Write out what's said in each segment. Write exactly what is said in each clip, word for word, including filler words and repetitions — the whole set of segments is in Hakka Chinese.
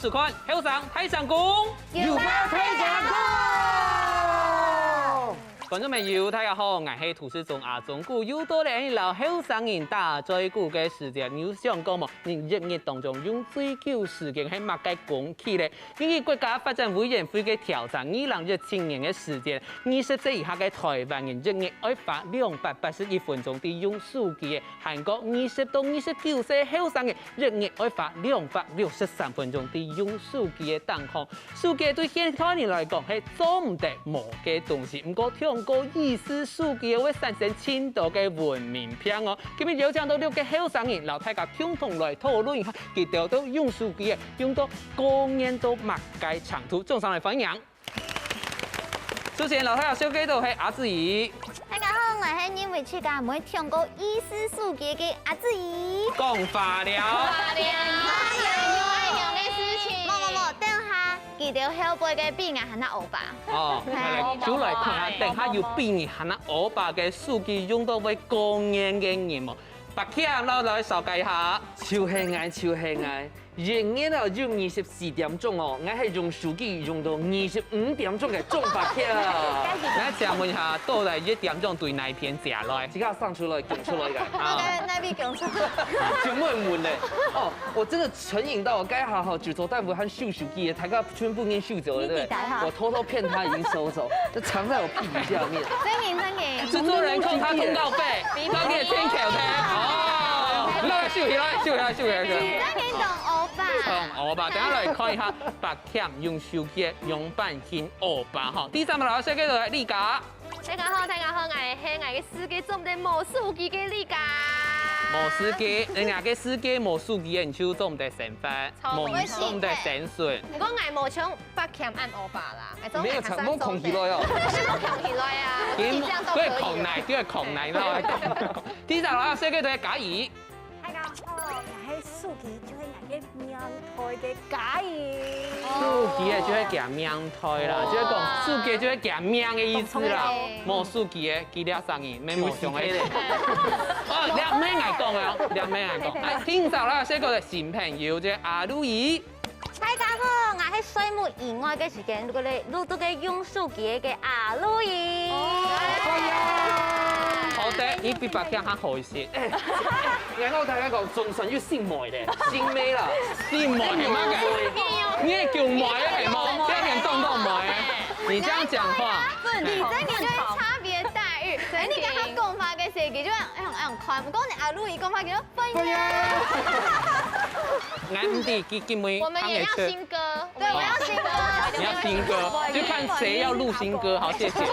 收看後生大聲公。有話大聲講。觀眾朋友，大家好，𠊎係主持人阿忠牯，又到了𠊎摎後生人打嘴鼓个時間。你有想過無？你一日當中用最久時間係麼个工具咧？根據國家發展委員會个調查，二零一七年个時間，二十歲以下个台灣人一日愛花兩百八十一分鐘在用手機个，還過二十到二十九歲後生人一日愛花兩百六十三分鐘在用手機个當中。手機對現代人來講係做毋得無个東西，毋過透過意思手機會產生盡多个文明病哦。今日邀請到六個後生人，摎大家共同來討論一下，佢兜都用手機个用到過癮到麼个程度。掌聲來歡迎！首先，摎大家紹介到係阿志怡。大家好，𠊎係認為自家毋會透過意思手機个阿志怡。講話了。講話了。哎呀，有愛用个事情。無無無，等下，佢兜後背个比𠊎還較歐巴。哦，係。來，就來看下，等下有比你還較歐巴个手機用到會過癮个人無？白強，摎來紹介一下。就係𠊎，就係𠊎。 一日啊，用二十四點鐘哦，𠊎係用手機用到二十五點鐘个張伯強。來，請問一下，到底一點鐘對哪一片寫來？自家生出來，講出來个。啊。哪位講出來？就問問咧。哦，我真的成癮到，該下吼，就做大夫還收手機，大家全部人收走了，對不對？你抵達哈。我偷偷騙他已經收走，就藏在我屁股下面。真的真的。製作人扣他通告費，比比专业请求的。哦，來，收起來，收起來，收起來，收起來。真的懂欧巴。懂欧巴，等下來看一下，白強用手机用版型欧巴哈。第三个老师，这个丽佳。大家好，大家好，我係我个世界做毋得無手机个丽佳。無手机，人家个世界無手机，你就做毋得生活，無，做毋得生存。毋过我無像 白强恁歐巴啦，哎，没有，莫空起来哦。莫空起来啊，你这样都可以了。对，空来，对，空来啦。第三个老师，这个对嘉怡。大家好，我係手机就係𠊎个命題个嘉怡。手机个就係佢命題啦，哦。就係講手机就係佢命个意思啦。懂了。無手机个，佢這生意，没無上个。有時間咧。哦，這毋係𠊎講个哦，這毋係𠊎講。哎，第三个老师，这个新朋友，这阿路易。 大家好，𠊎係睡目以外个時間，如果咧，如果个用手機个阿路易。哦。好的，你比白強還好一些。然後大家講，總算有新妹咧，新妹啦。新妹，係麼个？你係叫妹係無？這連當當妹。你這樣講話。你這個就是差別待遇。哎，你剛剛講話个時候，就要，哎，哎，看，毋過你阿路易講話，就要 分呀。對呀。𠊎毋知佢今晡日我們也要新歌，對，我們要新歌。你要新歌，就看誰要錄新歌。好，謝謝。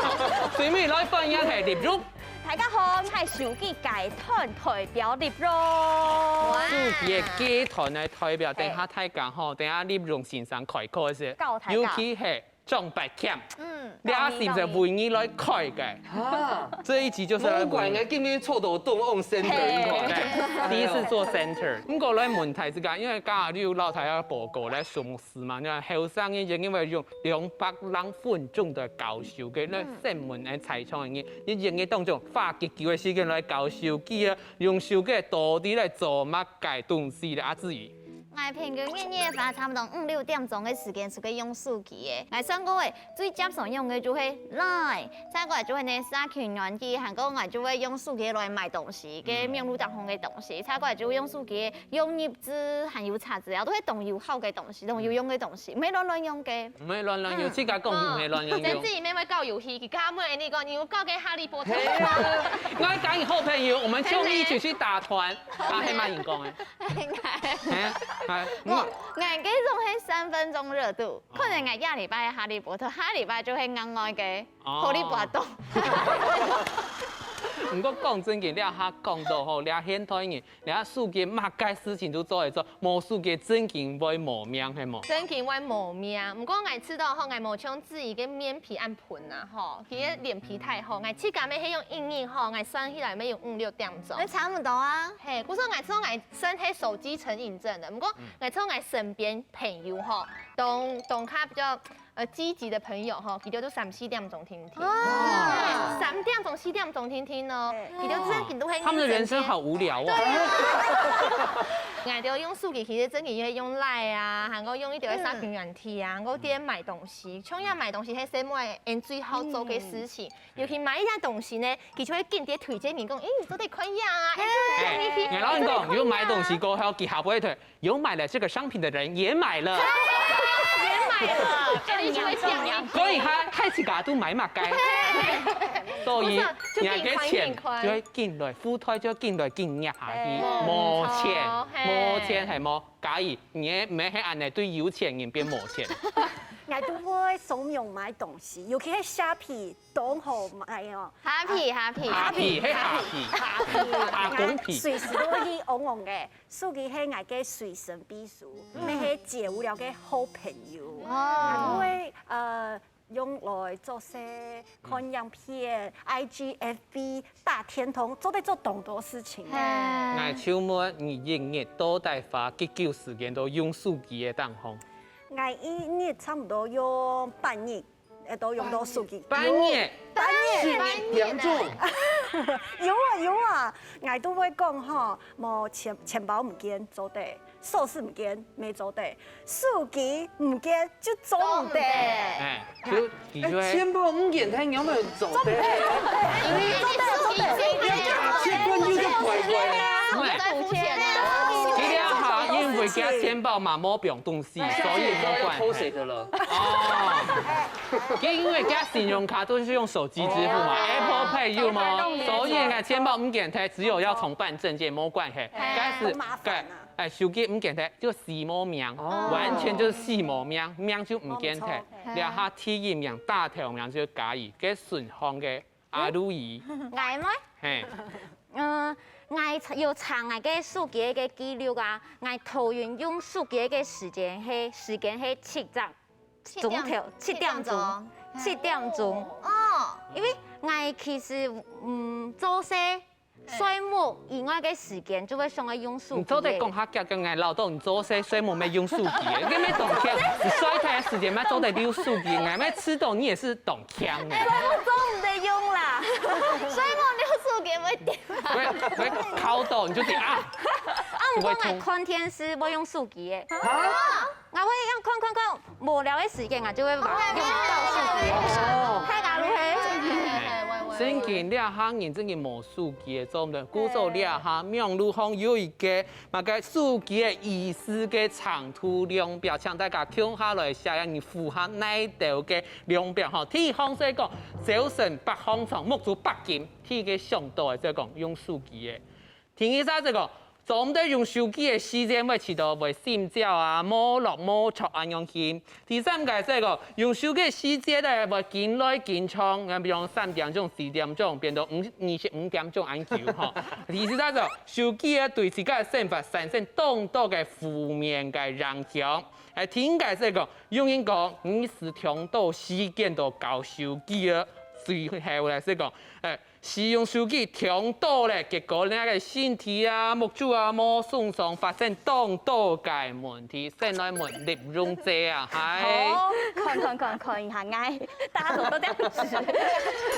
最尾來分享係立榮。大家好，𠊎係手機界團代表立榮。哇。手機个界團个代表，等下大家吼，等下立榮先生開課个時，教大家。尤其係 張伯強，嗯，這係毋係為你來開个？啊，這一集就是來為你。難怪𠊎今日坐到東岸center，你看。第一次做center。毋過來問題係講，因為剛剛你有摎大家報告來上司嘛，你看後生个人因為用兩百零分鐘个教授，个來新聞个採訪个人，一日當中花幾久个時間來教手機啊，用手機到底來做麼个東西咧？阿志怡。 𠊎平均一日花差毋多五六點鐘个時間出去用手機个。𠊎算過个，最接常用个就係Line，再過來就係呢社群軟體，還過𠊎就會用手機來買東西，个網路當中个東西，再過來就會用手機用日誌，還有查資料，都係當有效个東西，當有用个東西，毋係亂亂用个。毋係亂亂用，嗯。自家講毋係亂亂用。哦，甚至於妹妹搞遊戲，佢家妹你講，你有搞个哈利波特。係啊，𠊎跟你好朋友，我們就一起去打團。啊，係麼人講个？ 哎，哎，嗯。𠊎，𠊎个總係三分鐘熱度，可能𠊎這禮拜哈利波特，下禮拜就係另外个哦。哈利波特。毋過講正經，這下講到吼，這現代人，這手機麼个事情都做得做，無手機正經會無命，係無？正經會無命。毋過𠊎知道吼，𠊎無像志怡个面皮恁 分啊吼，佢个臉皮太厚，𠊎自家乜係用一日吼，𠊎算起來乜用五六點鐘。那差不多啊。嘿，故所𠊎說𠊎算係手機成癮症的，毋過𠊎從𠊎身邊朋友吼，當，當較比較，呃積極的朋友吼，佢兜都三四點鐘定定，三點鐘、四點鐘定定哦，佢兜真个都係。他们的人生好无聊哦。对，𠊎兜用手机其实真个也用 Line 啊，还有用一点个社群软体啊，然后店买东西，像样买东西，还是我最好做个事情。尤其买一样东西呢，佢就会紧点推荐你讲，哎，你做得看呀啊，哎，你去。哎，我跟你讲，有买东西过后，佢下背一推，有买了这个商品的人也买了。也买了，这里就会讲。所以他太自家都买嘛该。所以不是就你个钱紧款紧款就会进来，付出就进来进入下去，哎无钱，好嘿无钱系无？假如你个毋系系安尼对有钱人变无钱。我都会上网买东西，尤其是虾皮，当好买哦。 Happy happy 哈皮，嘿哈皮，哈公皮。随时都会去旺旺个，手机系我个随身秘书，也系解无聊个好朋友。哦我会呃用来做事、看影片、I G、F B、打电动，做得做当多事情。我就问你一日到底花几久时间都用手机个当中？我一日差不多用半日，呃，都用到手机。半日，半日。两种，有啊有啊，我都会讲吼，无钱钱包毋见做得，锁匙毋见没做得，手机毋见就做毋得。哎，就的确。钱包毋见，他有没有走的？你手机先结婚有点怪怪。我在付钱啊。佢两下因为佢钱包嘛冇放东西，所以冇关系。偷谁的了？哦，因为佢信用卡都是用手机支付嘛，Apple Pay 有嘛，所以呢，钱包毋见忒，只有要重办证件，冇关系。但是好麻烦啊对，哎，手机毋见忒，就死无命，完全就是死无命，命就毋见忒。然后第一名大头名就加一，个顺丰个阿如意，𠊎咩？嘿，嗯，𠊎有查𠊎个手机个记录啊，𠊎头晕用手机个时间系时间系七点钟头，七点钟，七点钟。哦，因为𠊎其实嗯做事睡目以外个时间就会想要用手机。你做得讲下讲讲，哎，老豆，你做事睡目没用手机，你没懂听，你睡忒个时间嘛做得用手机，哎，没吃懂你也是懂听的。我做毋得用啦。所以我没有手机会点。喂喂，敲到你就点啊，啊，毋过𠊎看电视会用手机个。啊？𠊎会用看看看，无聊个时间啊，就会玩用到手机。哦，太搞了嘿。正经两下人正经无手机个，做毋得。故所两下网络上有一个，那个手机个意思个长度量表，请大家共下来写下你符合哪一条个量表吼。第一行是讲，朝晨八方床，目珠八金，第一个想到个就讲用手机个。 第二个就讲，做毋得用手机个时间会迟到，会心焦啊，无落无着恁样去。第三个就讲，用手机个时间咧，会紧来紧长，比如三点钟、四点钟，变到五二十五点钟恁久吼。第四个就，手机啊对自家个生活产生当多个负面个影响。哎，第五个就讲，有人讲，你是长多时间都搞手机啊，最后来就讲，哎， 使用手机忒多咧，结果你个身体啊、目珠啊、无松松，发生当多个问题，先来问立荣姐啊，嗨。哦，看看看看一下，哎，大家都都这样子。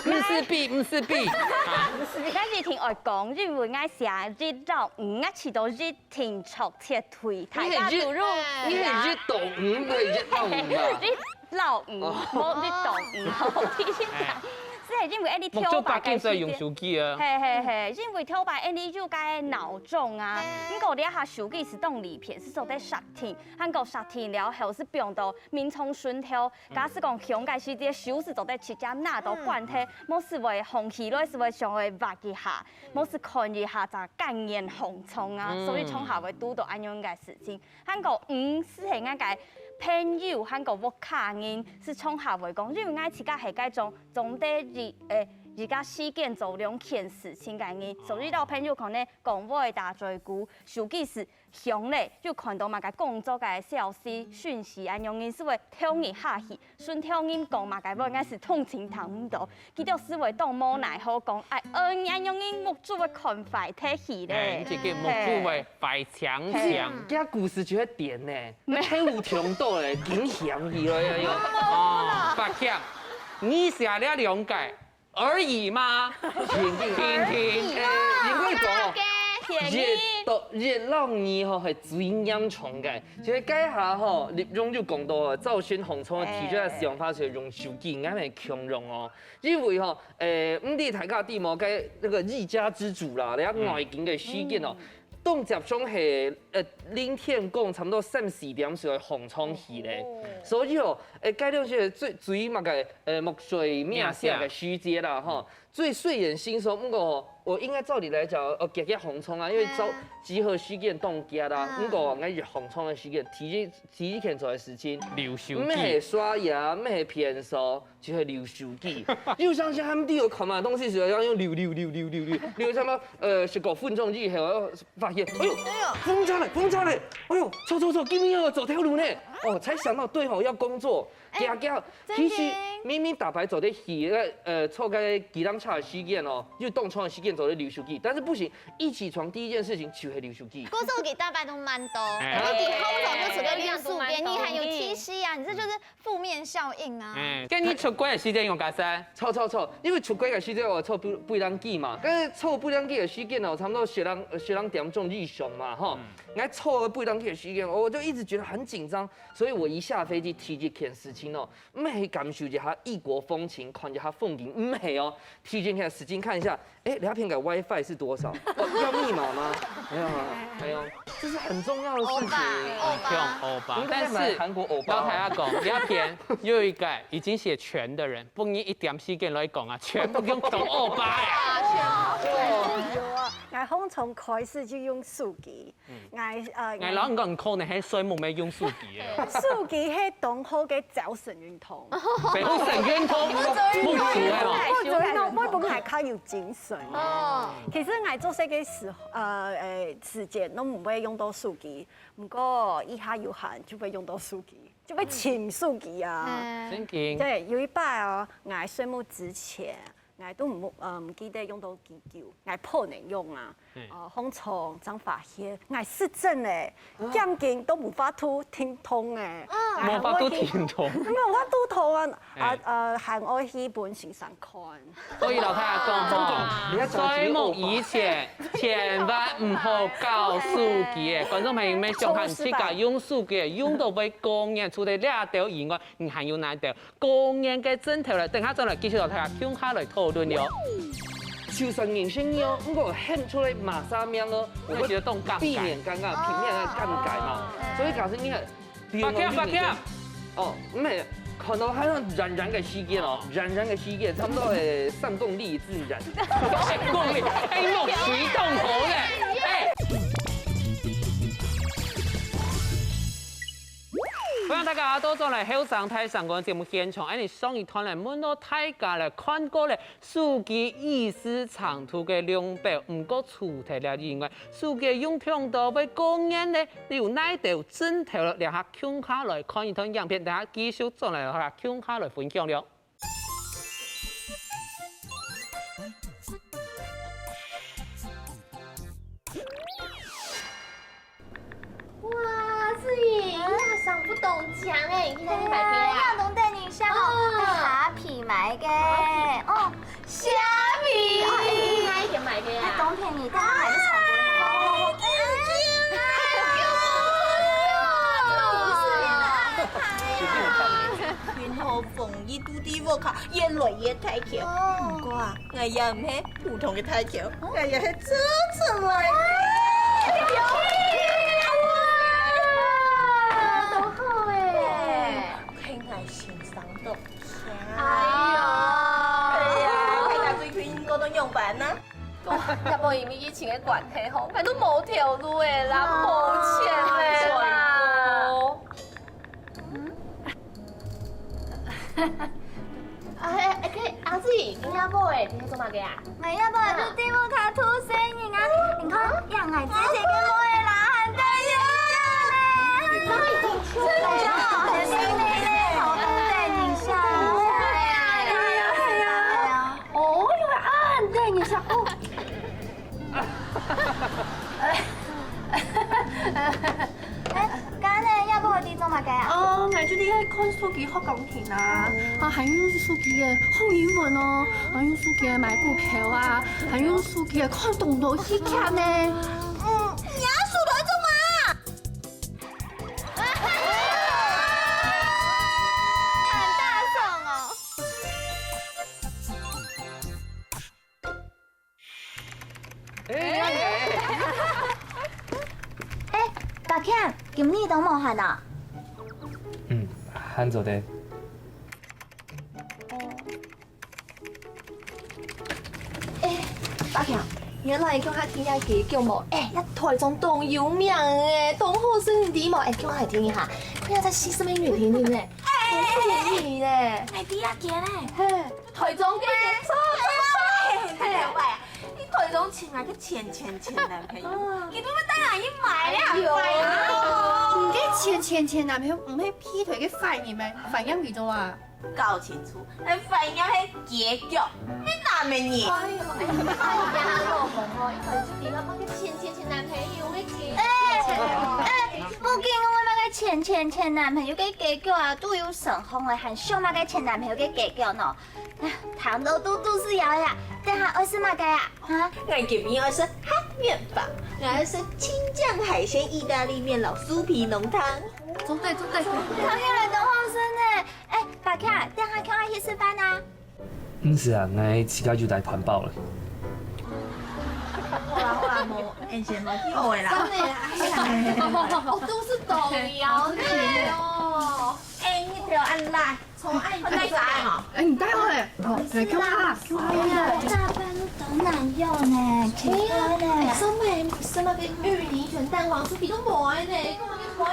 毋是比，毋是比。啊但是听我讲，因为我写一到五，我起到一挺错切腿，大家都入你很一懂，嗯，对，一懂嘛。一老五，无一懂五，好，第一讲，是因为哎，你目珠八金在用手机啊。嘿嘿嘿，因为头摆哎，你有个闹钟啊，你讲你下手机是当里片，是做得设定，还讲设定了后是放到眠床枕头，假使讲雄个时节，手是做得直接拿到关忒，无是会红起来，是会想会挖一下，无是看一下，咋感染红虫啊，所以常下会堵到恁样个事情。 还个五是系𠊎个朋友，还个屋下人，是从下会讲，因为𠊎自家系个种总得一，诶，自家時間做兩件事情个人，所以摎朋友可能講話打嘴鼓，手機係響咧，就看到麼个工作个消息、訊息，恁樣人就會跳入下去，順跳人講麼个話，𠊎係通情聽毋到。佢兜係會當無奈何講，哎，呃，恁樣人目珠會看壞忒去咧。哎，你這个目珠會壞青青。嘿。這故事就係點呢，沒有聽到咧，驚險去了，要，要。哦，發現，你寫了兩个， 而已嗎？停停停停，應該講哦，一到一摎二吼係最嚴重个，就係該下吼，立勇就講到了，趙先紅從提出來个想法係用手機，應該係共樣哦，因為吼，誒，毋知大家知無，該那個一家之煮啦，人家外景个時間哦， 當接上係，呃，凌晨講差不多三四點就會䟘床起咧。哦。所以哦，誒，該段時間最，最麼个，呃，目睡面醒个時節啦，吼，最睡眼惺忪。毋過，我應該照理來講，呃，遽遽䟘床啊，因為早，嗯。集合時間當遽啦。嗯。毋過，𠊎一䟘床个時間，第一，第一件做个事情，溜手機。毋係刷牙，毋係便所， 就係溜手機。又像是他們都有看嘛，東西是要用溜溜溜溜溜溜，溜差不多，呃，十五分鐘以後，發現，哎呦，哎呦。封家了，封家了，哎呦，走走走，今天要走條路呢，哦，才想到，對吼，要工作，哎，遽遽，真的。其實明明打牌走得去，呃，呃，坐該計程車的時間哦，又動床的時間走得溜手機，但是不行，一起床第一件事情就係溜手機。故所佢打牌都慢到，哎。你起床就出去溜手機，你還有提示啊，你這就是負面效應啊。哎，該你出國个時間用幾多？錯錯錯，因為出國个時間我坐飛，飛行機嘛，但是坐飛行機个時間哦，差不多十兩，十兩點鐘以上嘛，吼。嗯。𠊎坐飛行機个時間，我就一直覺得很緊張，所以我一下飛機第一件事情哦，毋係感受一下異國風情，看一下風景，毋係哦，第一件事情看一下， 哎，聊天个WiFi是多少？哦，要密碼嗎？沒有啊，沒有，這是很重要的事情。歐巴，歐巴。用歐巴，你不可以買韓國歐巴哦。但是，老太太講，聊天有一個已經寫全的人，不然一點時間來講啊，全部用到歐巴哎。有啊，𠊎好像從開始就用手機， 𠊎，呃，𠊎摎你講，你可能係睡目寐用手機个。手機係當好个朝晨運動。朝晨運動，不錯个哦。不錯，運動會分𠊎較有精神。哦。其實𠊎做事个時，呃，呃，時間都毋會用到手機，毋過一下有閒就會用到手機，就會尋手機啊。嗯。正經。對，有一擺哦，𠊎睡目之前， 𠊎都毋，呃，毋記得用到幾久，𠊎破能用啊。嗯。呃，䟘床正發現，𠊎失智咧，啊。眼睛都無法度停動咧。啊。無法度停動。無法度動啊，啊，哎。呃，還愛去分先生看。所以老太太講吼，真的。睡目以前千萬毋好搞手機欸。觀眾朋友們，想看自家用手機欸，用到會過癮，除了這兜以外，你還有哪兜 過癮个症頭咧，等下轉來繼續摎大家共下來討論喲。就算人生哦，毋過喊出來麼儕名哦，我會那覺得當尷尬。避免尷尬，避免那個尷尬嘛。哦。所以假設你看，比如說，八強，八強。哦，毋係，看到還有遠遠个時間哦，遠遠个時間，差不多，誒，三公里之遠。三公里，哎，落水當好咧，哎。 歡迎大家倒轉來後生大聲公節目現場。恁呢上一段咧，問到大家咧，看過咧手機議事長度个量表，毋過除忒了以外，手機用忒多會過癮咧，你有哪兜症頭咧？這下共下來看一段影片，等下繼續轉來，大家共下來分享了。 哇，志穎，你還上不懂獎欸，你去哪裡買的啊？哎呀，都等一下哦，哦。蝦皮買的。蝦皮？哦，哎，你哪一天買的啊？哎，當便宜，剛剛買的超多的。哦，哎呀，這個不是你的安排啊。幸好防疫都在屋下，越來越大條。哦。不過啊， 𠊎也毋係普通个大條，𠊎也係做出來个。哇，當好欸！係𠊎先生到。哎喲。哎呀，大家最近過到仰般呢？哦，也無因為疫情个關係吼，𠊎都無頭路欸啦，無錢欸啦。啊，哎，哎，阿姊，你阿婆哎，你在做麼个啊？哎呀，我就在屋下度睡人啊！你看，養𠊎這隻个妹啦，還得人惜呢。真的，好得人惜。哎呀，哎呀，哎呀。哦，原來恁得人惜哦。哎，該呢，阿婆你做麼个啊？哦，𠊎就在該看手機學鋼琴啊。啊，還用手機个學英文哦，還用手機个買股票啊，還用手機个看當多戲劇呢。嗯，你阿叔在做麼？很大聲哦。 哎，阿強，今日當無閒啊？嗯，還做得。哎，阿強，原來你講下聽下結局無？哎，這臺中當有名誒，當好食，你知無？哎，講下聽一下，看下在四十美元平均呢，當便宜呢。哎，對啊，姐嘞。嘿。 臺中个，嘿，嘿，喂，你臺中請來个前前前男朋友，哦。佢都要帶你去買了，哎喲。買了。你个前前前男朋友毋係劈腿个犯人咩？犯人佢做啊？搞清楚，該犯人係結局，係男个人。哎喲，哎呀，老公哦，一開始你要幫个前前前男朋友个結局。哎，哎，不緊，我麼个前前前男朋友个結局啊，都有成功了，還想麼个前男朋友个結局呢？ 聽到肚肚屎枵呀，等下愛食麼个啊？哈？𠊎今日愛食黑麵包，𠊎愛食青醬海鮮義大利麵摎酥皮濃湯。做得，做得。聽起來當好食呢。哎，阿強，等下共下去食飯啊？毋使啊，𠊎自家有帶團包了。好啦好啦，無，恁樣無去好个啦。真的啊，哎呀。哦，都是導遊呢哦。哎，你不要恁賴。 從愛你帶啥哦？哎，你帶我嘞！哦，來，看我啦，看我啦！大半路都難用呢，奇怪呢。哎，上面什麼个芋泥全蛋黃酥皮都無呢，根本就無。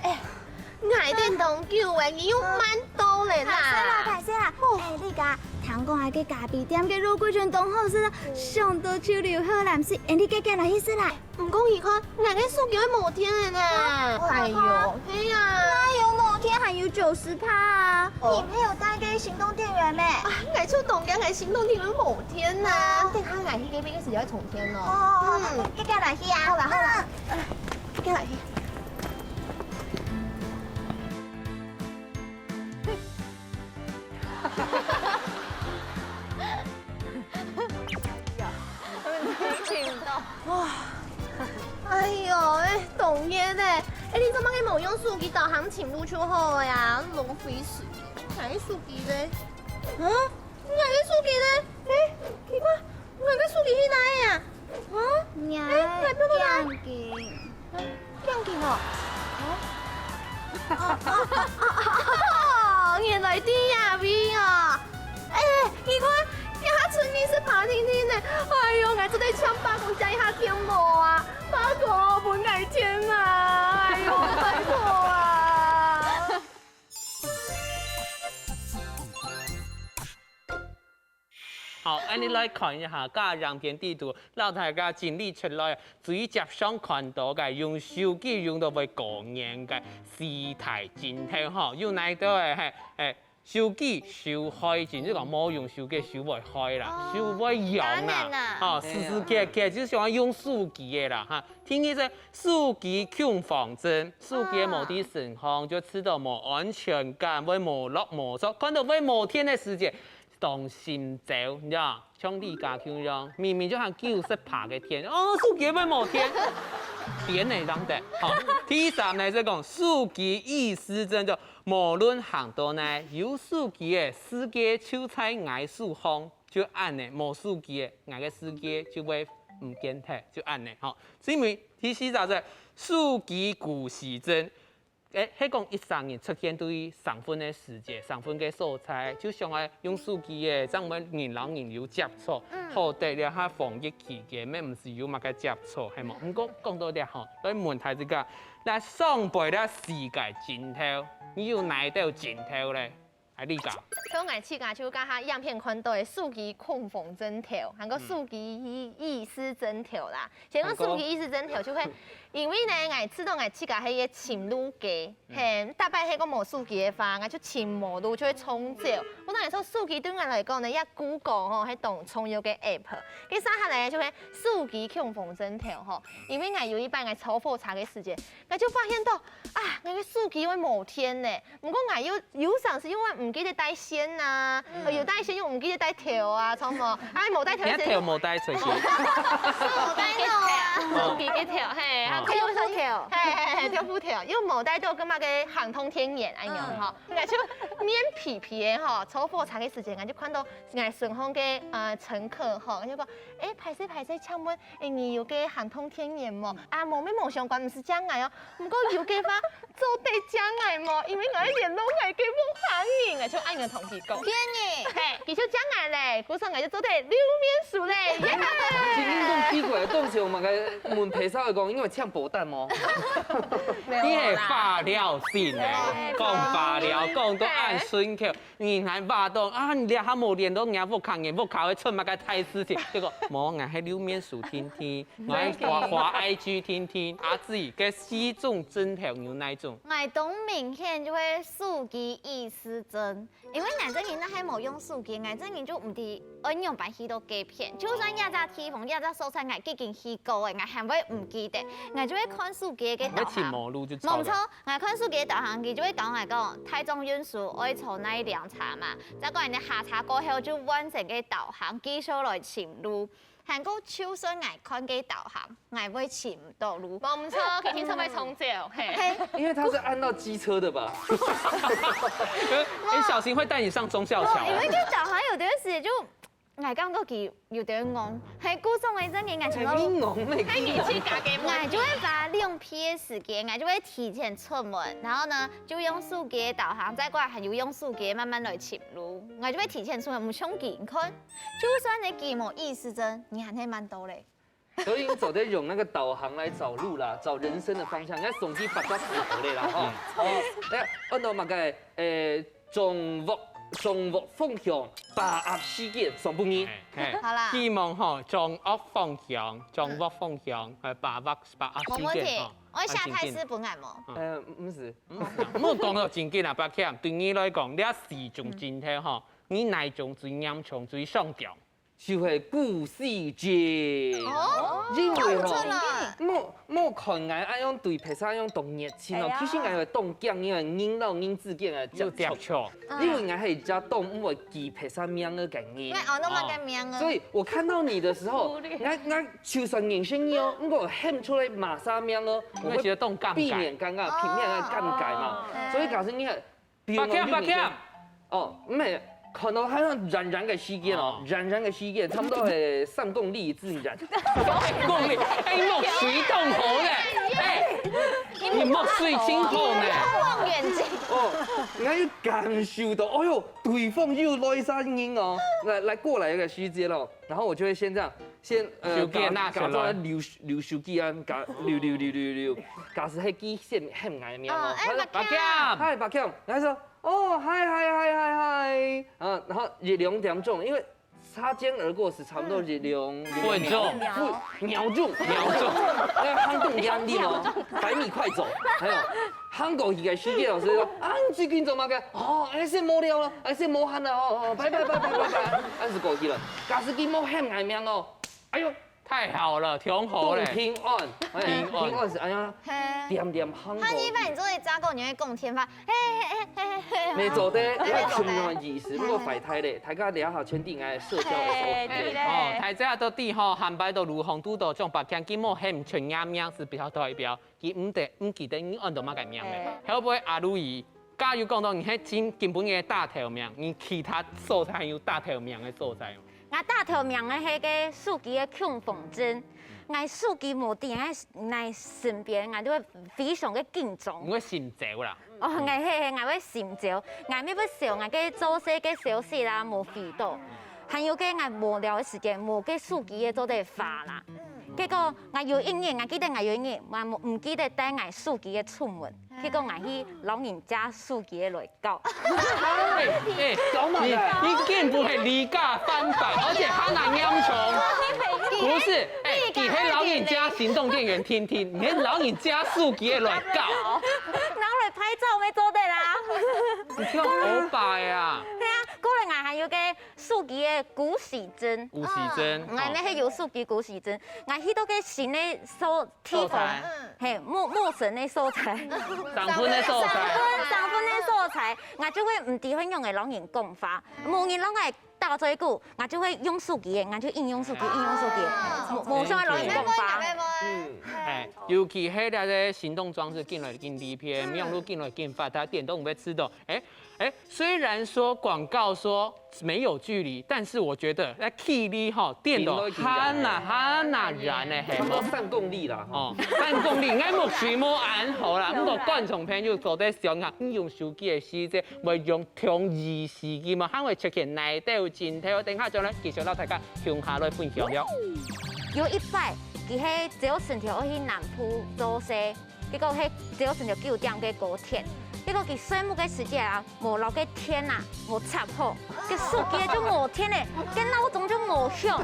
哎，𠊎等當久欸，你又慢到了啦。歹勢啦，歹勢啦。哦。哎，你家，聽講啊，該咖啡店个肉桂捲當好食啊，想到就流口涎水。哎，你遽遽來去食啦。毋過你看，𠊎个手機會無電了呢。哎喲，係啊。哪有無電還有九十趴啊？哦。你沒有帶該行動電源咩？啊，𠊎就當驚𠊎行動電源無電啊。哦。等下𠊎去該邊个時節會充電哦。哦，嗯。遽遽來去啊。好啦，好啦。嗯。 哇，哎喲，哎，當熱呢！哎，你做麼个無用手機導航尋路就好了呀？浪費時間，還係手機咧？嗯？ 𠊎个手機呢？哎，奇怪，𠊎个手機去哪位啊？啊？你个眼鏡。眼鏡哦。哦，原來在這位哦。哎，奇怪，這下春日係白天天呢。哎喲，𠊎做得請伯公借一下電無啊？伯公，分𠊎錢啊！哎喲，拜託啊！ 好，恁樣來看一下，這影片底肚，摎大家整理出來，最捷常看到个用手機用到會過癮个四大症頭吼，有哪兜个？嘿，嘿，手機手會，就係講無用手機手會會啦，哦，手會癢啦，當然啦。吼，時時刻刻就想愛用手機个啦，哈。第二隻，手機恐慌症，手機無在身項，就試著無安全感，會無落無著，看到會無電个時節， 當心焦，你知道嗎？像你家共樣，明明就還九十趴个電，哦，手機會無電。點个當得。好，第三呢係講手機意識真就無論行到哪，有手機个世界就在𠊎手項，就恁呢，無手機个𠊎个世界就會毋見忒，就恁呢。好，所以第四隻係手機孤栖症。 誒，係講一儕人出現對生份个時節、生份个所在，就想愛用手機誒，正會人摎人有接觸，好得這下防疫期間，乜毋使有麼个接觸，係無？毋過講到這吼，來問大自家，來上背這四個症頭，你有哪兜症頭咧？愛你講。像𠊎自家就剛剛影片看到个手機控風症頭，還過手機意意識症頭啦。 像講手機意識症頭就係，因為呢，𠊎知道𠊎自家係一个尋路雞，嘿，逐擺係講無手機个話，𠊎就尋無路，就會衝走。故所𠊎說手機對𠊎來講呢，這Google吼係當重要个app。該接下來就係手機控風症頭吼，因為𠊎有一擺𠊎坐火車个時節，𠊎就發現到啊，𠊎个手機會無電呢。 毋過𠊎又有常時又會毋記得帶線啊，呃有帶線又毋記得帶頭啊，著無？哎，無帶頭時，你頭無帶出去，無帶到啊，手機个頭，嘿，啊，哦。還有手機个頭，嘿嘿嘿，頭部頭，又無帶到，感覺个行動電源，哎呀，吼，𠊎就面皮皮个吼，坐火車个時間，𠊎就看到𠊎身項个呃乘客吼，就講，哎，歹勢歹勢，請問，哎，你有个行動電源無？啊，無，乜無相關，毋使驚𠊎哦。毋過有个話， 做得驚𠊎無？因為𠊎愛聯絡𠊎个屋下人，𠊎就恁樣同佢講。騙你！嘿，佢就驚𠊎咧，故所𠊎就做得溜面熟咧，耶！今天都奇怪，當時我們該問陪審員講，因為搶保單無？你係發了性誒，講發了，講到恁順口，你還發到啊，你這下無聯絡人家屋下人，屋下會出麼个大事情？結果無，𠊎係溜面熟定定，𠊎係滑滑IG定定，啊，至於該四種症頭有哪種？ 𠊎當明顯就係手機意識症，因為𠊎這人若係無用手機，𠊎這人就毋知愛仰般去到該片。就算這隻地方、這隻所在𠊎既經去過誒，𠊎還會毋記得，𠊎就會看手機个導航。會尋無路就走了。無錯，𠊎看手機个導航，佢就會講𠊎講大眾運輸愛坐哪一輛車嘛，再過人家下車過後就換成个導航繼續來尋路。 還過就算𠊎看个導航，𠊎會尋毋到路。無毋著，佢經常會衝走，嘿。嘿，因為他是按到機車的吧？哎，小型會帶你上忠孝橋。哦，因為該導航有段時間就，𠊎感覺佢有點戇，嘿，故所𠊎真个𠊎尋到路。很戇呢。𠊎就會花兩倍个時間，𠊎就會提前出門，然後呢，就用手機个導航，再過來還有用手機慢慢來尋路，𠊎就會提前出門，毋像佢，你看。 就算你佢無意識症，你還係慢到咧。所以你做得用那個導航來找路啦，找人生的方向。你看手機發達死好咧啦，吼。哦，哎，按照麼个，誒，掌握，掌握方向，把握時間，上半日。嘿，好啦。希望吼，掌握方向，掌握方向，誒，把握，把握時間，無問題。吼。𠊎寫大字分𠊎無？嗯。呃，毋使。毋好講到正經啊，伯謙，對你來講，這四種症頭吼，你哪種最嚴重、最上吊？ 就係孤栖症。哦，因為吼，好準啊。莫，莫看𠊎恁樣對別儕恁樣當熱情哦，哎呀。其實𠊎係當驚，因為人摎人之間个接觸。有接觸。因為𠊎係一隻當毋會記別儕名个人。𠊎學到麼个名啊？所以我看到你的時候，𠊎，𠊎就算認識你哦，毋過喊出來麼儕名哦，我會因為覺得當尷尬。避免尷尬，避免那個尷尬嘛。哦。所以假使你很 比如講，伯謙，伯謙。哦，毋係，看到還有遠遠个時間哦，哦。遠遠个時間，差不多係三公里之遠。三公里，哎，落水當好咧，哎，你落水真好呢。望遠鏡。哦，𠊎有感受到，哎喲，對方又來一儕人哦，來，來過來个時間咯，然後我就會先這樣，先，呃，手機拿出來。假，假裝在溜，溜手機啊，假，溜，溜，溜，溜，溜，假使係佢先喊𠊎个名哦，哦，哎，伯謙。伯謙。嗨，伯謙，然後說， 哦，嗨，嗨，嗨，嗨，嗨。啊，然後一兩點鐘，因為擦肩而過時差不多一兩，分鐘。秒鐘。秒鐘。秒鐘。哎，行動壓力哦，百米快走。還有，行過去个時間老師說，啊，你最近做麼个？哦，哎，先無聊了，哎，先無閒了，哦，哦，拜拜，拜拜，拜拜，恁樣過去了。假使佢無喊𠊎名哦，哎喲，太好了，挺好嘞。平安，哎，平安。平安係哎呀，嘿。恬恬行路。他一般你做一扎狗，你會講天发，嘿嘿嘿嘿嘿。沒做得，嘿，要出門意思，嘿。不過壞太咧，大家了下全定愛社交的時候。嘿，對咧。哦，大家都知吼，下擺到路項堵到張伯強，佢無喊出人名係比較代表，佢毋得毋記得你安到麼个名咧。嘿。後尾阿如意，假如講到你係真根本个打頭名，你其他所在還有打頭名个所在無？ 𠊎打頭名个係該手機个控風箏，𠊎手機無在𠊎，𠊎身邊，𠊎就會非常个緊張。你會心焦啦。哦，𠊎係，𠊎會心焦，𠊎乜會愁𠊎个做事个消息啦，無回到。還有个𠊎無聊个時間，無个手機个做得花啦。結果𠊎有一日，𠊎記得𠊎有一日，𠊎無，毋記得帶𠊎手機个出門。 去講𠊎去老人家手機个來搞。哎，哎，你，你根本係離家翻版，而且還那嚴重。不是，哎，你係老人家行動電源聽聽，你係老人家手機个來搞。拿來拍照乜做得啦。你像歐巴呀。對啊，過來𠊎還有个手機个古董針。古董針，嗯，𠊎那係有手機古董針，𠊎去到个新个所 地方，所在。嘿，陌，陌生个所在。生份个所在。生份，生份个所在，𠊎就會毋知會仰仔摎人講話，無人摎𠊎打嘴鼓，𠊎就會用手機仔，𠊎就應用手機，應用手機仔，無，無想愛摎人講話。嗯，哎，尤其係這个行動裝置緊來緊利便，網路緊來緊發達，電動毋會遲到。哎，哎，雖然說廣告說 沒有距離，但是我覺得該距離吼，電到還那還那遠呢，係無？差不多三公里啦，吼。哦，三公里，𠊎目水無恁好啦。毋過觀眾朋友做得想下，你用手機个時節，會用同一時機無？還會出現哪兜鏡頭？等下轉來繼續摎大家共下來分享了。有一擺，佢係朝晨頭愛去南部做事，結果係朝晨頭九點个高鐵，結果佢睡目个時節啊， 無摎該電啊，無插好，該手機就無電咧，該鬧鐘就無響。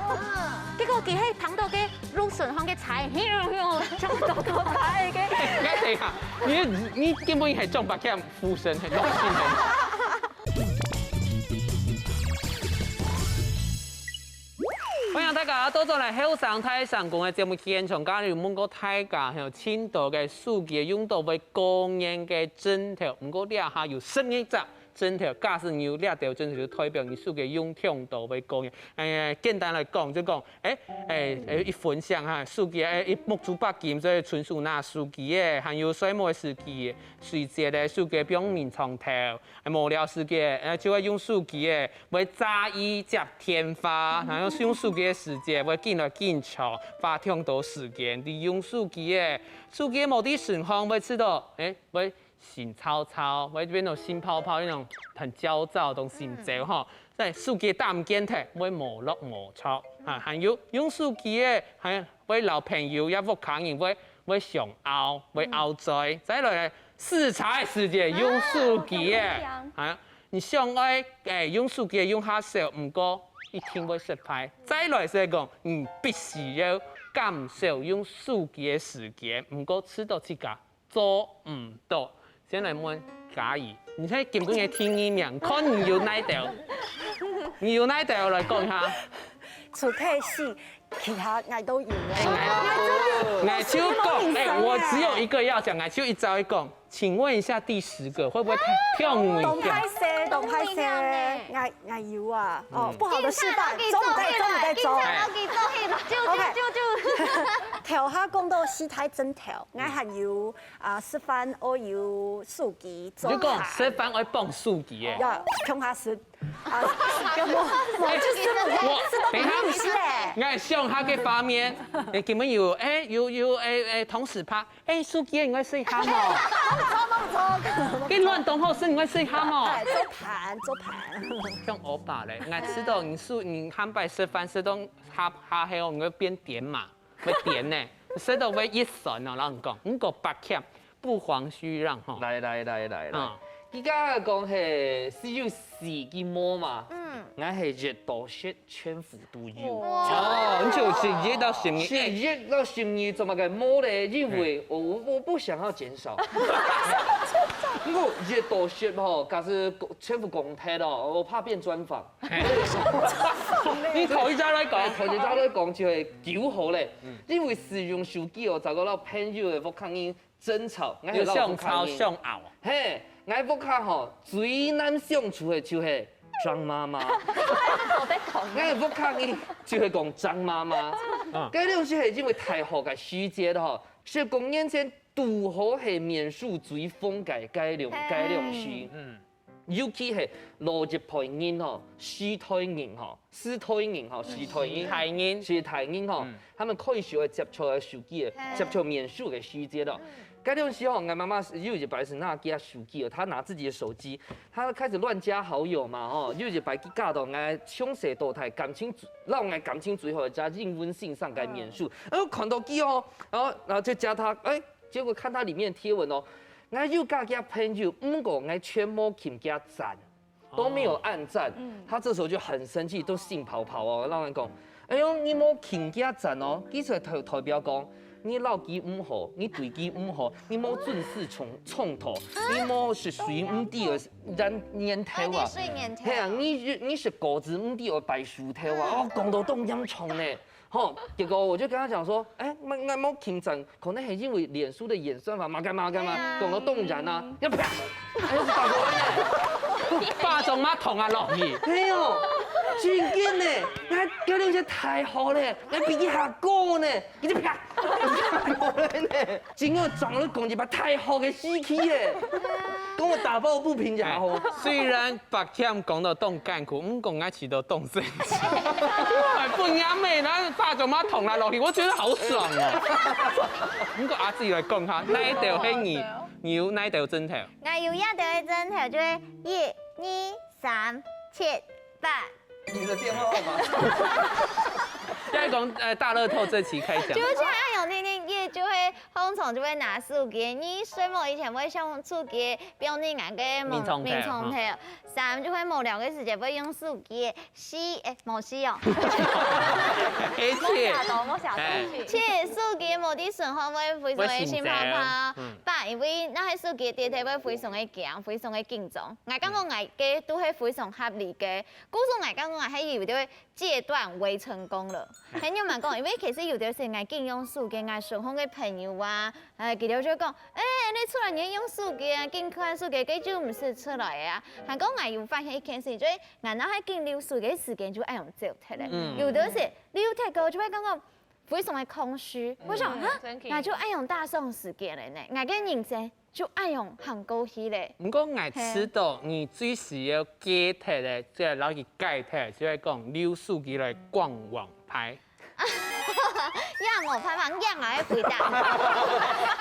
結果佢係聽到該路脣項个車，咻咻，像多多車个。哎，等一下，你，你根本係張伯強附身，很用心的。歡迎大家倒轉來後生大聲公个節目現場，剛剛有問過大家，有盡多个手機用到會過癮个症頭，毋過這下有十二隻 症頭，假使你有這兜症頭，就代表你手機用忒多會過癮。誒，簡單來講，就講，誒，誒，誒，一分享哈，手機，誒，一目珠擘金，所以伸手拿手機，誒，還有睡目个時機，睡前个手機放眠床頭，誒，無聊時間，誒，就會用手機，誒，會在意接電話，然後用手機个時間會緊來緊長，花忒多時間，利用手機，誒，手機無在身項會試著，誒，會 心燥燥，會變到心泡泡，那種很焦躁，同心焦吼。在手機打毋見忒，會無落無著。啊，還有用手機个，還會摎朋友也屋下人會，會相拗，會拗嘴。再來呢，駛車个時節用手機个，啊，你想愛，誒，用手機用較少，毋過一定會失敗。再來係講，你必須要減少用手機个時間，毋過試著自家 做毋到。先來問嘉怡，你係今晡日第二名，看你有哪兜，你有哪兜來講一下。除忒死，其他𠊎都有。哎，𠊎，𠊎就講，哎，我只有一個要講，𠊎就一招一講，請問一下第十個會不會太，太容易講？當歹勢，當歹勢，𠊎，𠊎有啊，哦，不好的示範，做毋得，做毋得，做。就，就，就，就。頭下講到四大症頭， 𠊎還有，啊，食飯愛有手機，你就講食飯愛放手機誒。要，共下食。啊，無，無，就係無，我，等一下，係無，毋係誒。𠊎想下个畫面，誒，今晡日有，誒，有，有，誒，誒，同事拍，誒，手機你愛食下無？無錯，無錯。該卵當好食，你愛食下無？哎，做伴，做伴。像歐巴咧，𠊎試著你手，你下擺食飯食到下，下後，你會變癲嘛？ 會癲呢，舌頭會一酸哦，摎你講，毋過八強不遑虛讓吼。來來來來來，啊。佢剛剛講係，係有四个毛嘛，嗯。𠊎係一到十全部都有。哇。哦，你就十一到十二，十一到十二做麼个毛咧？因為我，我，我不想要減少。毋過越多說吼，假使全部講忒哦，我怕變專訪。你頭一隻來講，頭一隻來講就係九號咧，因為使用手機哦，就講到朋友个屋下人爭吵，𠊎係老屋下人。有相吵相拗。嘿，𠊎屋下吼最難相處个就係張媽媽。我在講。𠊎屋下人就係講張媽媽。該量時係因為大學个時節吼，十公年前 堵好係面書最風个該量該量時，尤其係老一輩人吼，時代人吼，時代人吼，時代人，大人時代人吼，他們開始會接觸个手機个，接觸面書个時節咯。該量時吼，𠊎媽媽有一擺係拿佢个手機哦，她拿自己的手機，她開始亂加好友嘛吼，有一擺佢加到𠊎從細到大感情，讓𠊎感情最好个隻英文先生个面書，然後看到佢哦，然後然後就加他，哎。 結果看他裡面貼文哦，𠊎有加佢朋友，毋過𠊎全無撳佢讚，都沒有按讚。他這時候就很生氣，都興泡泡哦，然後講：「哎喲，你無撳佢讚哦，其實代代表講你摎佢毋好，你對佢毋好，你無準時充充電，你無食水毋知愛仰仰頭啊。」水仰頭。係啊，你你食果子毋知愛拜樹頭啊，哦，講到當嚴重呢。 吼，結果我就跟他講說，哎，𠊎𠊎無撳讚，可能係因為臉書的演算法嘛，幹嘛幹嘛，講到當然啊，要啪，哎，又係打過來呢。巴掌嘛捅啊落去。哎喲，真緊呢，𠊎教練這太好了，𠊎比佢還高呢，佢就啪，打過來呢，真个長得講一把太好个時機耶，跟我打抱不平也好。雖然白天講到當艱苦，毋過𠊎試到當生 還不娘妹，然後巴掌嘛捅了落去，我覺得好爽哦。毋過阿志來講下，哪一條係你，你有哪一條枕頭？𠊎有一條个枕頭，就係一、二、三、七、八。你的電話號碼？要講呃大樂透這期開獎就，係愛用定定，一就會通常就會拿手機，二睡目以前會用手機，表你眼个眠床頭眠床頭，三就會無聊个時節會用手機。 四，哎，無四哦。而且莫寫到，莫寫到。哎七，手機無在身項會非常个心泡泡。八，因為若係手機跌忒會非常个驚，非常个緊張。𠊎感覺𠊎个都係非常合理个，故所𠊎感覺𠊎係有兜階段完成功了。很有蠻講，因為其實有兜時𠊎緊用手機，𠊎身項个朋友啊，哎，佢兜就講，哎，你出來你用手機啊，緊看手機，該就毋使出來啊。還過𠊎有發現一件事，就係 𠊎若係緊溜手个時間就恁樣走忒咧。有兜時溜忒過就會感覺非常个空虛，𠊎想哈，𠊎就恁樣打爽時間咧呢，𠊎个人生就恁樣行過去咧。毋過𠊎知道你最需要戒忒个，就係摎佢戒忒，就係講溜手機來逛網拍。也無辦法，也𠊎个回答。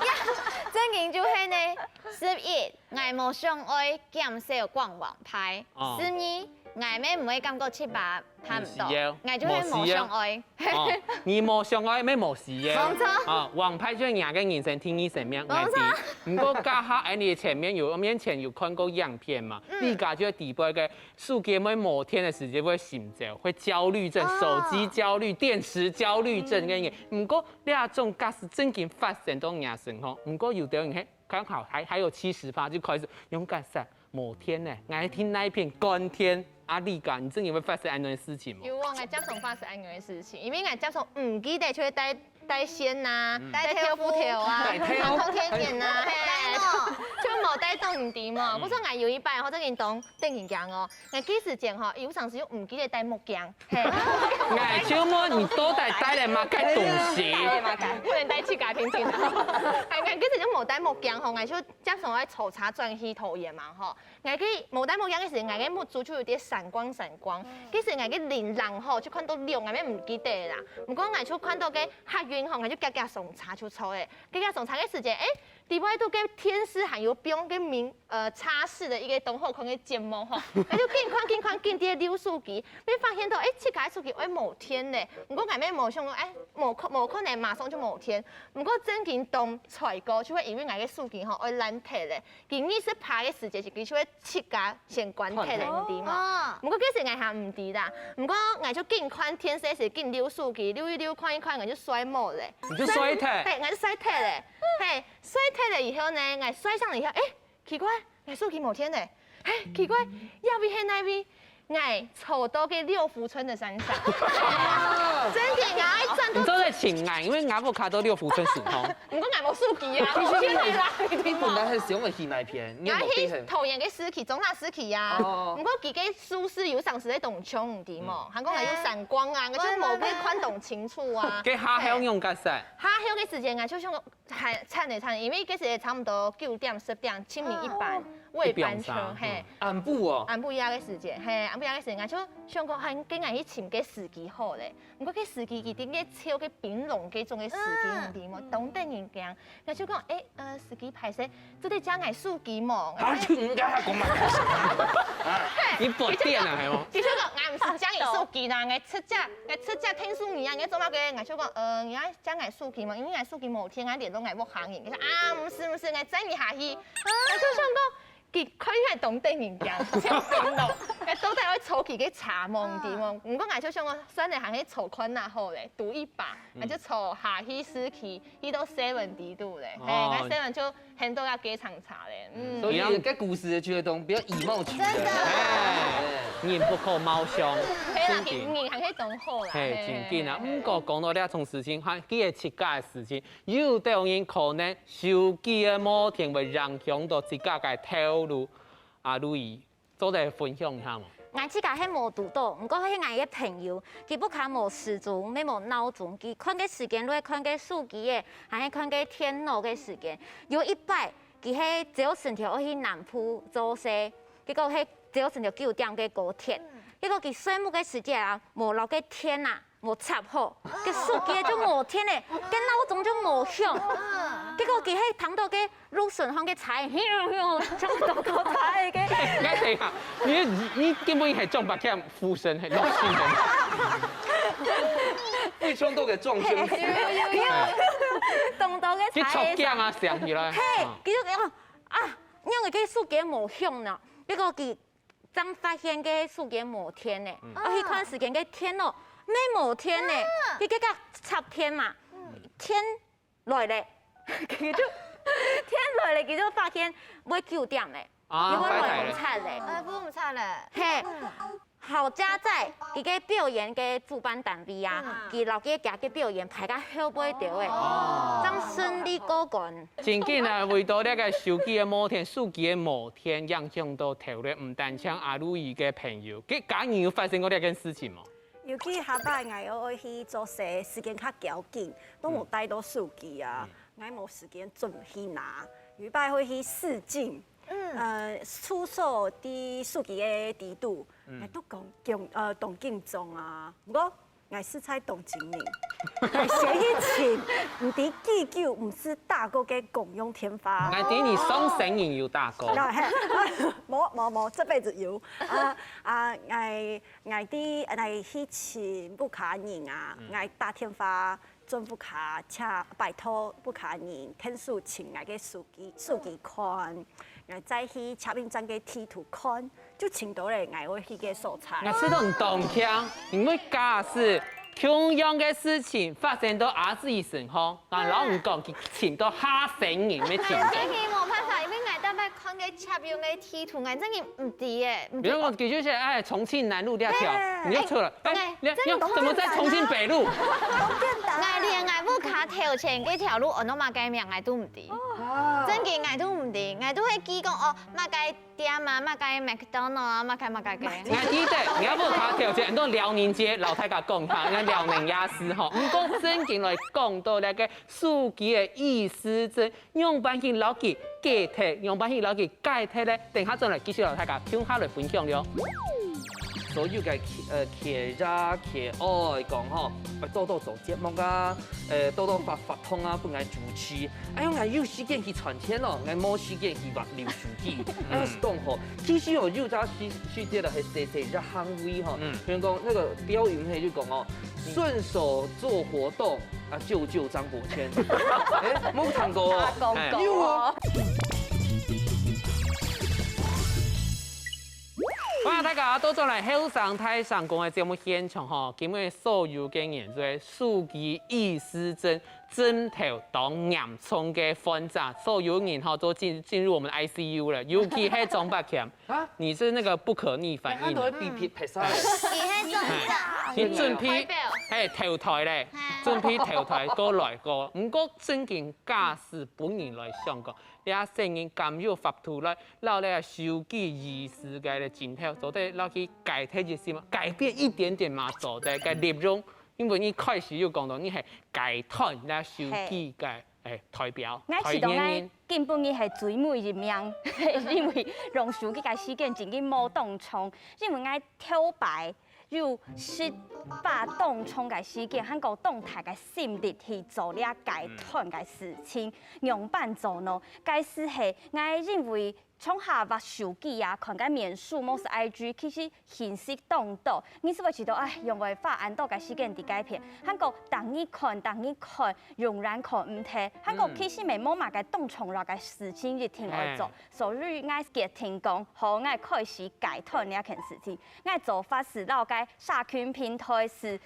也正經就係呢，十一，𠊎無想愛減少逛網拍。哦十二，𠊎乜毋會感覺七八拍毋到無需要，𠊎就係無想愛。哦，你無想愛，乜無需要。無錯啊，網拍就係人个人生第二生命，無錯愛知。毋過，該下，哎，你前面有面前有看過影片嘛？你感覺底背个手機會無電个時節會心焦，會焦慮症、哦手機焦慮、電池焦慮症个人。毋過，這種假使正經發生到你身上，毋過有的人嘿，剛好還還有七十趴就開始勇敢閃，無電呢，𠊎聽那一片關天。啊，你講，你正經會發生恁樣个事情無？有啊，𠊎接常發生恁樣个事情，因為𠊎接常毋記得就會帶帶線啊，帶豆腐頭啊，帶豆腐還有天眼啊，嘿，就無帶到你知嘛。不過𠊎有一擺吼，正經當正經講哦，𠊎記時間吼，有常時又毋記得帶目鏡，嘿，哎，請問你到底帶了麼个東西？不能帶去給他聽聽。哎，𠊎記時間無帶目鏡吼，𠊎就接常愛坐車轉去桃園嘛吼。 𠊎个無帶目鏡个時，𠊎个目珠就有點閃光閃光。其實𠊎个人人吼就看到亮，𠊎也毋記得啦。毋過𠊎就看到个客運吼，𠊎就遽遽上車就坐咧。遽遽上車个時節，誒，底背肚个電視還有放个明呃茶室的一個當好看个節目吼，𠊎就緊看緊看緊在溜手機，會發現到誒，自家个手機會無電咧。毋過𠊎也無想講，誒，無可無可能馬上就無電。毋過正經當衰過，就會因為𠊎个手機吼會爛忒咧。 佢二十趴个時節，佢就會自家先關忒咧，你知無？毋過其實𠊎還毋知啦。毋過𠊎就緊看電視時，緊溜手機，溜一溜，看一看，𠊎就睡目咧。你就睡忒。嘿，𠊎就睡忒咧。嘿，睡忒了以後呢，𠊎睡醒了以後，誒，奇怪， 𠊎手機無電了。嘿，奇怪，這位係哪位？𠊎坐到該六福村个山上。真个，𠊎愛轉到。你做得請𠊎，因為𠊎屋下到六福村行吼。毋過𠊎無手機啊，無電个啦，你知無？你本來係想要去哪片？你也無備份。𠊎去桃園个市區，中壢市區啊。哦。毋過佢个數字有當時會當衝，你知無？嗯。還講還有閃光啊，𠊎就無會看當清楚啊。該下後仰結煞？下後个時間啊，就想講， 還慘个慘个，因為該時差毋多九點、十點，清明一班，哦。尾班車，一班車，嘿。嗯。暗晡哦。暗晡夜个時間，嘿，暗晡夜个時間，𠊎就想講，還跟𠊎去尋个司機好咧。毋過該司機一定愛挑該檳榔該種个司機，嗯。你知無？當得人驚。𠊎就講，誒，呃，司機，歹勢，做得借𠊎手機無？啊，就應該講嘛。你發癲啊，係無？佢就講，𠊎毋係借你手機啦，𠊎直接，𠊎直接聽說你啊，你做麼个？𠊎就講，呃，你愛 借𠊎手機嘛，因為𠊎手機無電，𠊎聯絡𠊎屋下人。佢講啊，毋係毋係，𠊎載你下去。𠊎就想講，佢看起來當得人驚，超頂咯。𠊎到底愛坐佢个車無，你知無？毋過𠊎就想講，算了，還係坐看啊好咧，賭一把，𠊎就坐下去市區，去到seven底肚咧。嘿，哦。𠊎seven就 很多要給廠查咧，嗯。所以這個故事就覺得比較以貌取人。真的。哎，人不可貌相。嘿啦，真的。人還可以當好啦，嘿，嘿，真緊啊。嘿，嘿。毋過講到這種事情，還，佢个自家个事情，有兜人可能手機个無電會影響到自家个頭路。阿Louis， 做得分享一下無？𠊎自家係無堵到，毋過係𠊎个朋友，佢屋下無時鐘，乜無鬧鐘，佢看个時間就係看个手機个，還係看个電腦个時間。有一擺，佢係朝晨頭愛去南部做事，結果係朝晨頭九點个高鐵，結果佢睡目个時節啊，無摎个電啊， 無插好，該手機就無電咧，該鬧鐘就無響。結果佢係聽到該路脣項个車，咻咻，像多多車个。哎，等一下，你，你根本係撞白看附身，很用心的。被撞到个撞生死。有，有，有，有。撞到个車。去吵架啊，想起來。嘿，佢就講，啊，因為該手機無響呢，結果佢 正發現个手機無電呢，嗯。啊，去看時間个電腦，乜無電呢，啊。佢結果插電嘛，嗯。電來咧，佢就，電來咧，佢就發現會九點咧，啊，佢會來毋掣咧。拜拜咧。呃，毋掣咧。嘿，嗯。好佳哉，佢个表演个主辦單位啊，嗯。佢摎佢个表演排到後背頭咧，哦。正順利過關。 真緊啊，為到這個手機个無電，手機个無電影響到頭路，毋單淨阿Louis个朋友，佢家人有發生過這件事情無？尤其下擺𠊎愛去做事，時間較較緊，都無帶到手機啊，嗯。𠊎無時間轉去拿。有一擺會去市境，嗯。呃，出手在手機个底肚，嗯。𠊎都講，講，呃，當緊張啊。毋過 𠊎實在當精明，𠊎先去尋，毋知幾久毋識打過个公用電話。𠊎知你上生人有打過。啊，嘿，無，無，無，這輩子有。啊，啊，𠊎，𠊎知，𠊎去尋屋下人啊，嗯。𠊎打電話轉屋下，請拜託屋下人，𢯭手尋𠊎个手機，手機看。 𠊎再去捷運站个地圖看，就尋到咧𠊎愛去个所在。𠊎知道你當慶，因為假使同樣个事情發生到阿姊身上，𠊎摎你講，佢尋到下生人乜尋到。𠊎真係無辦法，因為𠊎逐擺看个捷運个地圖，𠊎真係毋知欸，毋知。比如講，佢就寫，哎，重慶南路這條，嘿。你就出來，哎，哎，你，你怎麼在重慶北路？𠊎連𠊎屋下頭前該條路安到麼个名，𠊎都毋知。 真个，𠊎都毋知，𠊎都會記講哦，麼个店啊，麼个麥當勞啊，麼个麼个个。𠊎記得，𠊎有拍條件，很多辽寧街，摎大家講下，𠊎辽寧夜市吼。毋過正經來講到這個手機个隱私症，仰般去摎佢解決，仰般去摎佢解決咧？等下轉來繼續摎大家共下來分享了。所有个，呃，企業、企業愛講吼，愛多多做節目啊，呃，多多發發通啊，分𠊎主持。 哎喲，𠊎有時間去賺錢咯，𠊎無時間去玩溜手機。哎喲，是當好。其實哦，有隻時時節了，係細細隻行為吼，嗯。比如講那個標語，佢就講哦，順手做活動啊，救救張伯謙。哎，無聽過哦。打廣告哦。有哦。哇，大家倒轉來後生大聲公个節目現場吼，今日所有个人就係手機異失症症頭當嚴重个患者，所有人吼都進進入我們的 I C U 了，尤其係張伯謙，啊？你是那個不可逆反應的。比比比賽。你係真的。你準備，係投胎咧，準備投胎過來過。毋過正經假使本人來想講，你細人敢有法度來，摎你个手機遺失个鏡頭，做得摎佢改忒一息嘛，改變一點點嘛，做得个內容，因為你開始有講到你係改斷你手機个，誒，代表，𠊎試到𠊎今晡日係最尾一名，因為用手機个時間真經無當長，因為𠊎頭擺 有十八當長个時間，還過當大个心力去做這改斷个事情，仰般做呢？該時係𠊎因為常下滑手機啊，看个面書，無係I G，其實信息當多，你就會試到，哎，仰會花恁多个時間在該片，還過逐日看，逐日看，永遠看毋忒，還過其實乜無麼个當重要个事情一定愛做，所以𠊎決定講，好，𠊎開始改斷這件事情。 𠊎做法係摎該社群平台係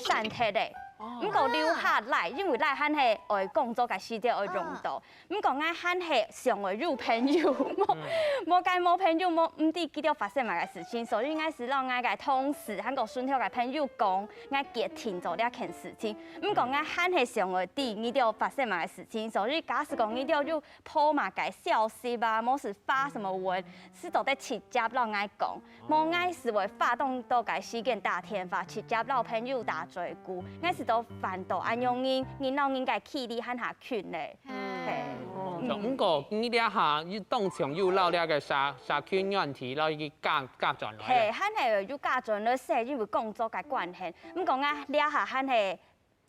刪忒咧。毋過留下來，因為來還係愛工作个時節愛用到。毋過𠊎還係想愛有朋友，無無該無朋友，無毋知佢兜發生麼个事情，所以𠊎係摎𠊎个同事，還過身頭个朋友講，𠊎決定做這件事情。毋過𠊎還係想愛知佢兜發生麼个事情，所以假使講佢兜有po麼个消息啊，無係發麼个文，係做得直接摎𠊎講。 無，𠊎係會花當多个時間打電話，直接摎朋友打嘴鼓，𠊎係都煩到恁樣人，人摎人个距離還較近咧。係。毋過你這下當場有摎這个社社群軟體摎佢加加轉來。係，還係有加轉來，係因為工作个關係。毋過𠊎這下還係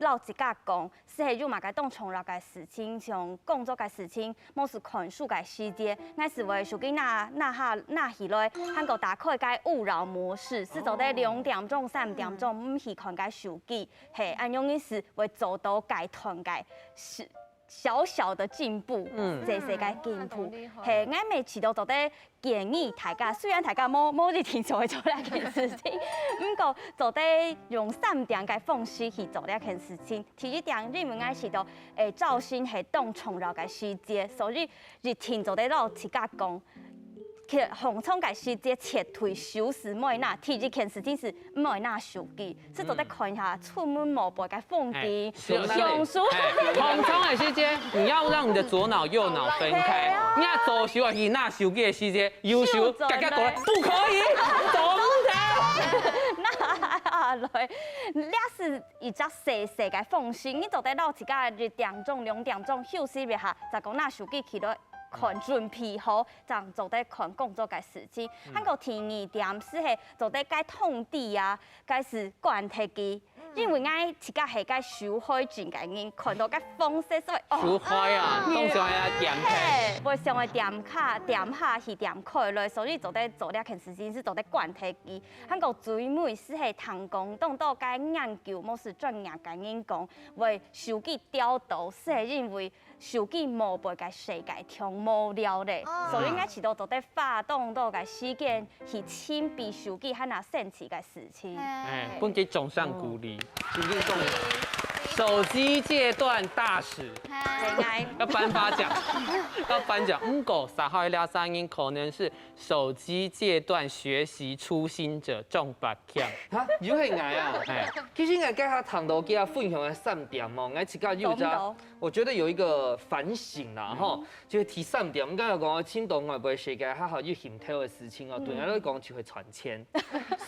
摎自家講，係有麼个當重要个事情，像工作个事情，無係看書个時節，𠊎係會手機拿拿下拿起來，還過打開該勿擾模式，係做得兩點鐘、三點鐘毋去看該手機，係，恁樣个係會做到改斷个，係小小的進步，嗯，細細个進步，係，𠊎每次都做得 建議大家，雖然大家無無一定想愛做這件事情，毋過做得用三點个方式去做這件事情。第一點，因為𠊎試到，誒，朝晨係當重要个時節，所以一定做得摎自家講，去䟘床个時節絕對收拾毋愛拿，第一件事情係毋愛拿手機。 係做得看一下出門無背个風景，係，享受。係，䟘床个時節，你要讓你的左腦右腦分開。你要左手啊，你拿手機个時節，右手嘎嘎過來，不可以，做毋得。拿來，這係一隻細細个方式，你做得摎自家一點鐘、兩點鐘休息一下，再講拿手機起來看，準備好，正做得看工作个事情。還過第二點係，係做得該通知啊，該係關忒佢。 因為𠊎自家係个受害者个人，看到該方式，所以哦，受害啊，當想愛點開。係，會想愛點下點下去點開來，所以做得做這件事情係做得關忒佢。還過最尾係，係聽講當多个研究，無係專業个人講，會手機掉到，係因為手機無背个世界忒無聊咧，所以𠊎試到做得花當多个時間去尋比手機還較神奇个事情。 哎，分佢掌聲鼓勵。今天中手機戒斷大使，係，要頒發獎，要頒獎。毋過，三號這儕人可能係手機戒斷學習初心者，張伯謙。哈，又係𠊎啊！哎，其實𠊎剛剛聽到佢分享个三點哦，𠊎自家有一隻，我覺得有一個反省啦，哈，就係第三點，𠊎剛剛講到深度外背世界，還好有興頭个事情哦，對𠊎來講就會賺錢。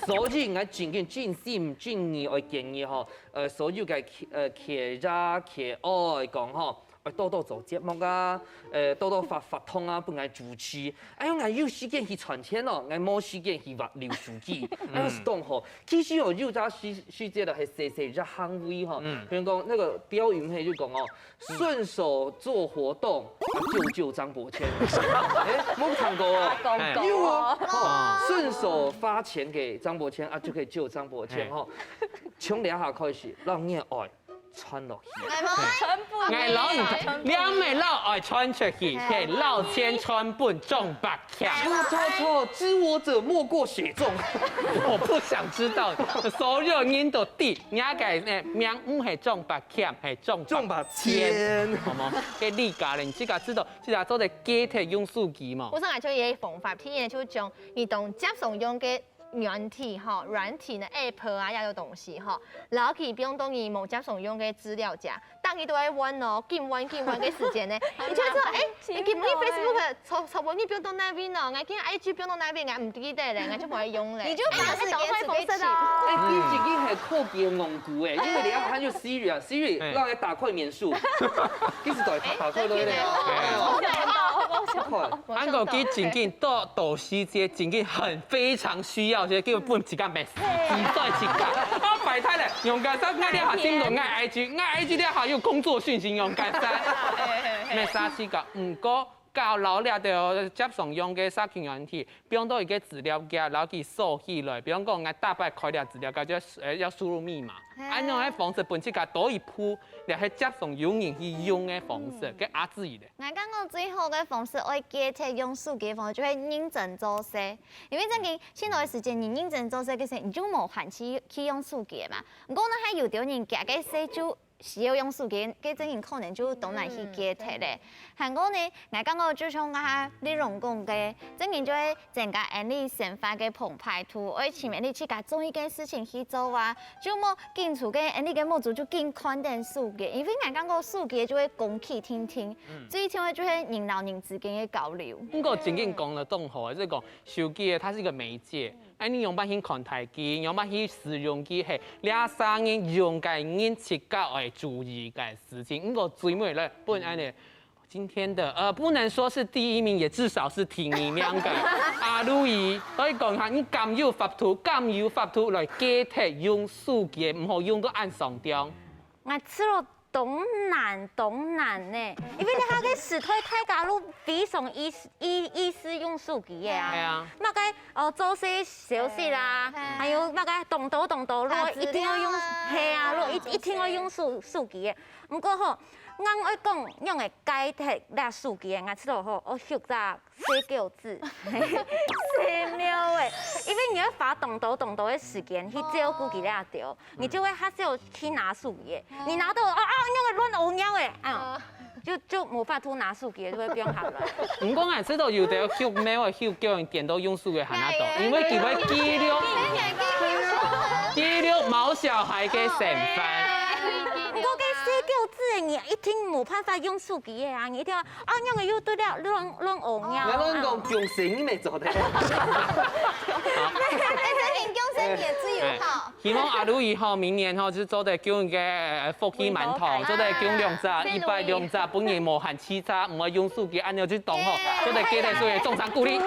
所以𠊎真正真心真意愛建議吼，呃，所有个企呃企業家、企業愛講吼，愛多多做節目啊，呃，多多發發通啊，分𠊎主持。哎喲，𠊎有時間去賺錢咯，𠊎無時間去滑溜手機，哎喲，係當好。其實哦，有隻時時節就係細細隻行為吼，比如講那個標語係就講哦，順手做活動，啊，救救張伯謙。哎，無聽過哦。講過有哦，哦。順手發錢給張伯謙啊，就可以救張伯謙哈。從這下開始，讓你的愛傳落去。𠊎無愛。傳播。𠊎摎你，你毋係摎愛傳出去，係摎錢傳分鍾伯謙。錯錯錯，知我者莫過雪中。我不想知道，所有人都知，人家个名毋係鍾伯謙，係鍾伯謙，鍾伯謙。好無？該李嘉玲，你自家知道，自家做得記得用手機無？𠊎想愛就一個方法，第一就將你當接常用个軟體吼，軟體呢，app啊，這兜東西吼，摎佢放到你無接常用个資料夾，當你都愛換哦，緊換緊換个時間呢，你就說，哎，你今日Facebook 昨昨晡日放到哪位呢？𠊎今日IG放到哪位？𠊎毋記得咧，𠊎就無愛用咧。你就把時間都會封殺哦。哎，你已經很靠近戇牯哎，因為你要喊就 Siri 啊，Siri 讓你打快免數，一直打打快都有。快。 還過佢正經到到時節，正經很非常需要，所以叫分自家message，自家自家。啊，拜託咧，用个啥？𠊎這下先講𠊎IG，𠊎IG這下有工作訊息用个啥？message个，毋過教老了的哦，接常用个社群軟體，放到一個資料夾，然後佢鎖起來。比方講，𠊎逐擺開了資料夾，就要呃要輸入密碼，恁樣个方式分自家多一步，這係接常有人去用个方式，該阿志咧。 𠊎感覺最好个方式，愛記得用手機个方式，就係認真做事。因為正經，盡多个時間，你認真做事个時候，你就無閒去去用手機嘛。毋過呢，還有兜人佢个事就需要用手機，該正經可能就當難去記得咧。還過呢，𠊎感覺就像啊，你龍講个，正經就會增加𠊎俚生活个澎湃度，愛尋𠊎俚自家中意个事情去做啊。 就莫緊出个，恁呢个目珠就緊看等手機，因為𠊎感覺手機就會空氣定定，最重要就係人摎人之間个交流。毋過正經講了當好，就係講手機它是一個媒介，哎，你仰般去看待佢，仰般去使用佢，係這儕人用个人自家愛注意个事情。毋過最尾來分恁呢 今天的，呃，不能說是第一名，也至少是第二名个阿路姨，所以講哈，你敢有法度，敢有法度來記得用手機，毋好用到恁常中。𠊎試著當難，當難呢，因為這下个時代大家都非常意意意識用手機个啊。係啊。麼个哦，做事消息啦，還有麼个當多當多，如果一定要用，係啊，如果一一定要用手手機个。毋過吼， 𠊎愛講，仰會戒忒這手機个，𠊎試著吼，愛學隻細狗子，細貓仔，因為你愛花當多當多个時間去照顧佢這兜，你就會較少去拿手機个。你拿到，哦哦，仰會亂屙尿个，啊，就就無法度拿手機个，就會變下來。毋過𠊎試著有兜畜貓个畜狗，顛倒用手機還較多，因為佢會記錄，記錄毛小孩个生活。 毋過該細狗子个你一定無辦法用手機个啊，你一定要，啊，仰會又對了亂亂屙尿。𠊎亂講，強身你乜做得。哎，這種強身也最有效。希望阿路姨吼，明年吼，就做得供一個呃福氣饅頭，做得供兩隻，一擺兩隻，分人無閒洎杈，毋愛用手機，恁樣就當好，做得記得手機，掌聲鼓勵。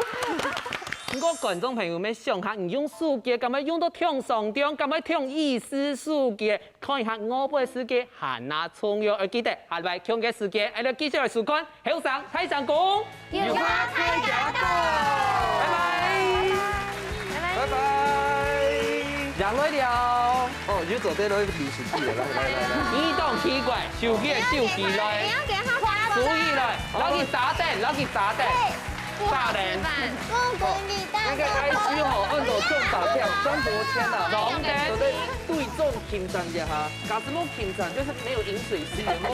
毋過觀眾朋友們想下，你用手機，敢會用到忒常中，敢會忒意思手機？ 看一下外背世界還較重要，愛記得下禮拜共个時間，愛來繼續來收看《後生大聲公》。有話大聲講。拜拜。拜拜。贏來了。哦，又做得來比手機了，來來來來。你當奇怪，手機个手機來，你要給他花手機來，摎佢打等，摎佢打等。 大人。那個I G吼，按到中打票，張伯謙啊，攏等。都在對中挑戰一下，假使無挑戰，就是沒有飲水機，無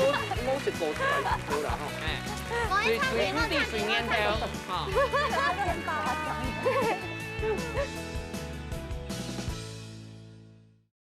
無食果汁來煮啦吼。哎，水水水念頭，哈。